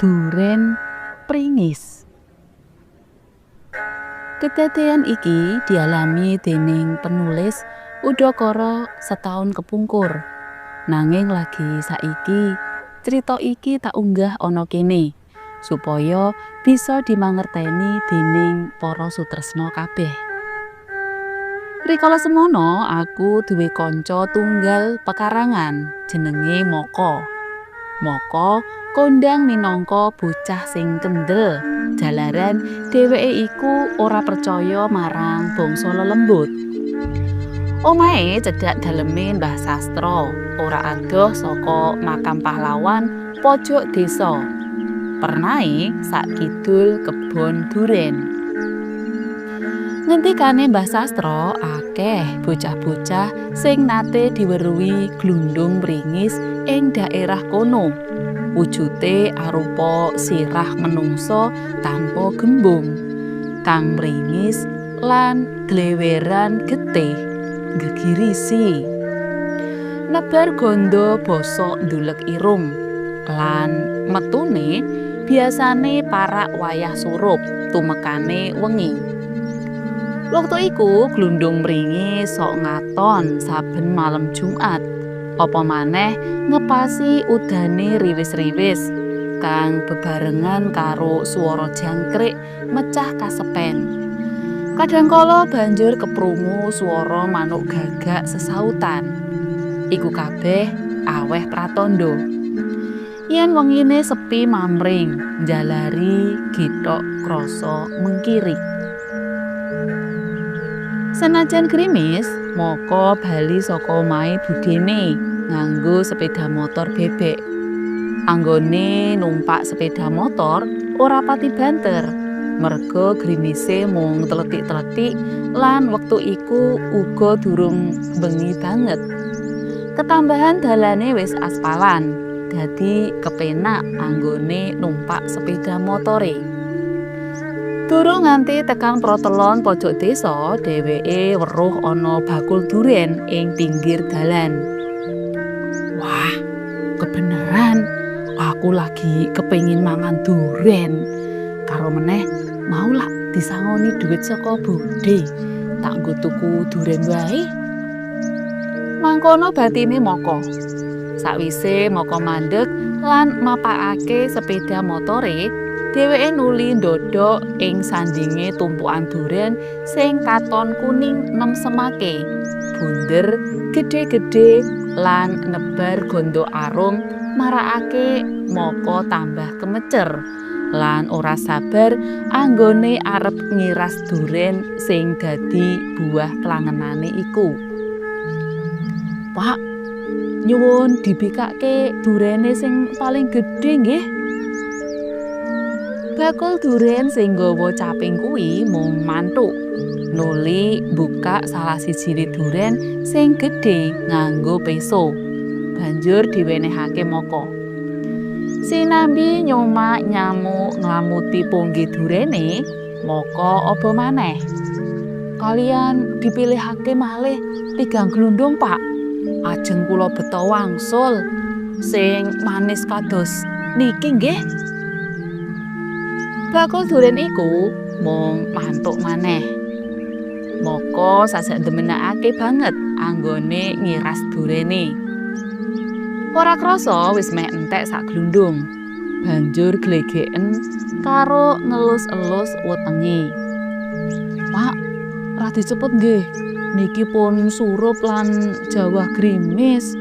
Duren Pringis. Kedadean iki dialami dening penulis udakara setahun kepungkur. Nanging lagi saiki crita iki tak unggah ana kene supaya bisa dimangerteni dening para sutresna kabeh. Rikala semono aku duwe kanca tunggal pekarangan jenenge Moko. Moko kondang minangka bocah sing kendel jalaran dheweke iku ora percaya marang bangsa lelembut. Omahe cedhak daleme Mbah Sastro, ora adoh saka makam pahlawan pojok desa. Pernahe sak kidul kebon duren. Ngendikane Mbah Sastro, akeh bocah-bocah sing nate diweruhi glundung mringis ing daerah kono. Wujute arupa sirah menungsa tanpa gembung, kang mringis lan gleweran getih gegirisi. Nebar gondo bosok ndulek irung lan metune biasane parak wayah surup tumekane wengi. Wektu iku glundung mringis sok ngaton saben malam Jumat. Apa maneh ngepasi udane riwis-riwis kang bebarengan karo swara jangkrik mecah kasepen. Kadangkala banjur keprungu swara manuk gagak sesautan. Iku kabeh aweh pratandha. Yen wengine sepi mamring, njalari githok krasa mengkirik. Senajan grimis, Moko bali saka omahe budhene nganggo sepeda motor bebek. Anggone numpak sepeda motor ora pati banter, merga grimise mung tletik-tletik lan wektu iku uga durung bengi banget. Ketambahan dalane wis aspalan, dadi kepenak anggone numpak sepeda motore. Durung nganti tekan protelon pojok desa, dheweke weruh ana bakul duren ing pinggir dalan. Wah, kebeneran aku lagi kepengin mangan duren. Karo meneh mau lak disangoni dhuwit saka budhe, tak nggo tuku duren wae. Mangkono batine Moko. Sakwise Moko mandeg lan mapakake sepeda motore, dheweke nuli ndodhok ing sandinge tumpukan duren sing katon kuning nemsemake, bunder, gedhe-gedhe lan nebar gondo arum marakake Moko tambah kemecer lan ora sabar anggone arep ngiras duren sing dadi buah klangenane iku. Pak, nyuwun dibikake durene sing paling gedhe nggih. Bakul duren sing nggawa caping kuwi mung manthuk. Nuli buka salah siji duren sing gedhe nganggo peso. Banjur diwenehake Moko. Sinambi nyomak nyamuk nglamuti pungge durene, Moko aba maneh. Kalian dipilihake malih 3 glundung, Pak. Ajeng kula beta wangsul sing manis kados niki nggih. Bakul duren iku mung mantuk maneh. Moko sajak ndemenakake banget anggone ngiras durene. Ora krasa wis meh entek sak glundung. Banjur glegeken karo ngelus-elus wetenge. Pak, radi cepet nggih. Niki pun surup lan jawah grimis.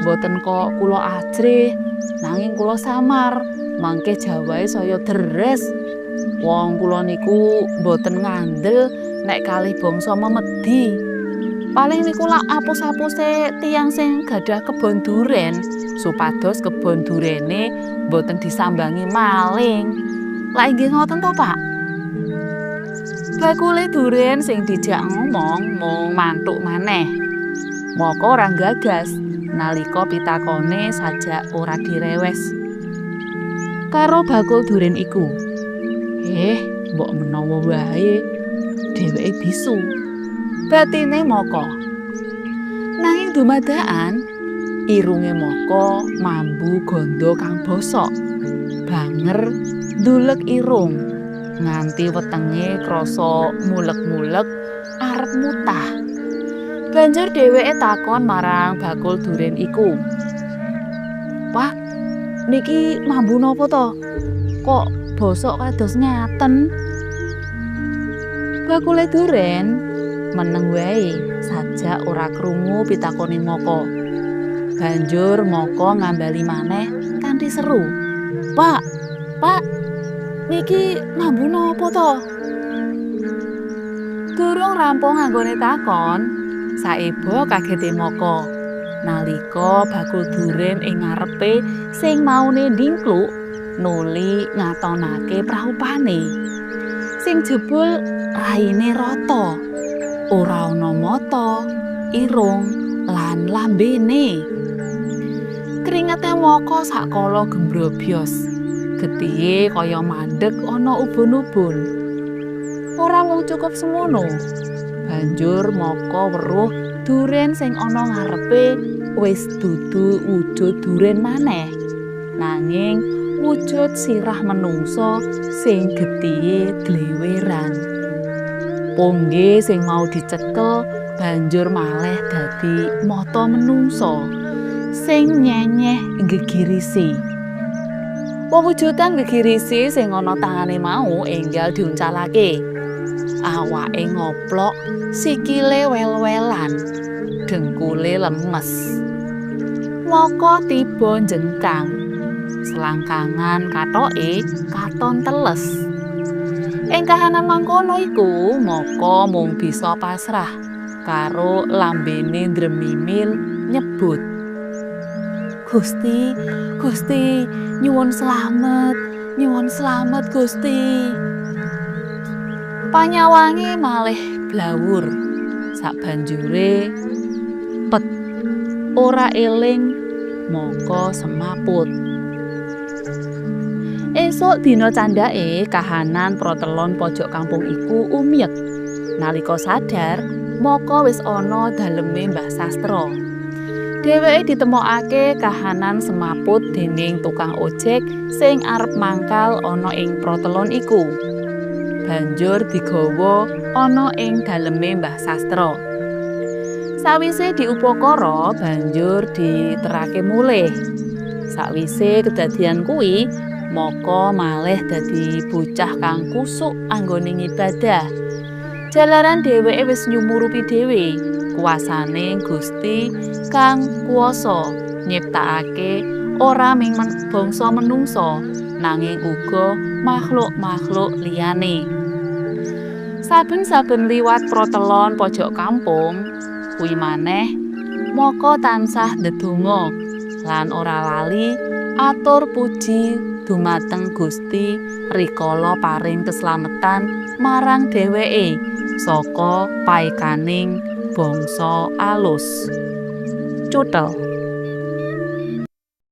Mboten kok kula ajrih, nanging kula samar. Mangke jawahe saya deres. Wong kula niku mboten ngandel nek kalih bangsa memedi. Paling niku lak apus-apuse tiyang sing gadah kebon duren, supados kebon durene mboten disambangi maling. Lak inggih ngoten to, Pak? Bakule duren sing dijak ngomong mung manthuk maneh. Moko ora gagas nalika pitakone sajak ora direwes karo bakul duren iku. Mbok menawa wae dheweke bisu. Batine Moko. Nanging dumadakan irunge Moko mambu gondo kang bosok. Banger ndulek irung nganti wetenge krasa mulek-mulek arep mutah. Banjur dheweke takon marang bakul duren iku. "Pak, niki mambu napa to? Kok bosok kados ngaten?" Bakule duren meneng wae sajak ora krungu pitakone Moko. Banjur Moko ngambali maneh kanthi seru. "Pak, Pak, niki mambu napa to?" Durung rampung anggone takon, saeba kagete Moko nalika bakul duren ing ngarepe sing maune ndingkluk nuli ngatonake praupane. Sing jebul raine rata, ora ana mata, irung, lan lambene. Kringete Moko sakala gembrobyos. Getihe kaya mandeg ana ubun-ubun. Ora mung cukup semono. Banjur Moko weruh duren sing ana ngarepe wis dudu wujud duren maneh, nanging wujud sirah menungsa sing getihe dleweran. Pongge sing mau dicekel banjur malih dadi mata menungsa sing nyenyeh nggegirisi. Wewujudan gegirisi sing ana tangane mau enggal diuncalake. Awake ngoplok, sikile wel-welan, dengkule lemes. Moko tiba njengkang. Selangkangan kathoke katon teles. Ing kahanan mangkono iku, Moko mung bisa pasrah karo lambene ndremimil nyebut, "Gusti, Gusti, nyuwun slamet Gusti." Panyawange malih blawur. Sabanjure pet ora eling Moko semaput. Esuk dina candhake kahanan protelon pojok kampung iku umyek. Nalika sadar, Moko wis ana daleme Mbah Sastro. Dheweke ditemokake kahanan semaput dening tukang ojek sing arep mangkal ana ing protelon iku. Banjur digawa ana ing daleme Mbah Sastro. Sawise diupakara, banjur diterake mulih. Sawise kedadian kuwi, Moko malih dadi bocah kang kusuk anggone ngibadah. Jalaran dheweke wis nyumurupi dhewe kuasane Gusti kang kuwasa nyiptakake ora ming bangsa menungsa, nanging uga makhluk-makhluk liyane. Saben-saben liwat protelon pojok kampung kuwi maneh, Moko tansah ndedonga lan ora lali atur puji dumateng Gusti rikala paring keslametan marang dheweke saka paekaning bangsa alus. Cuthel.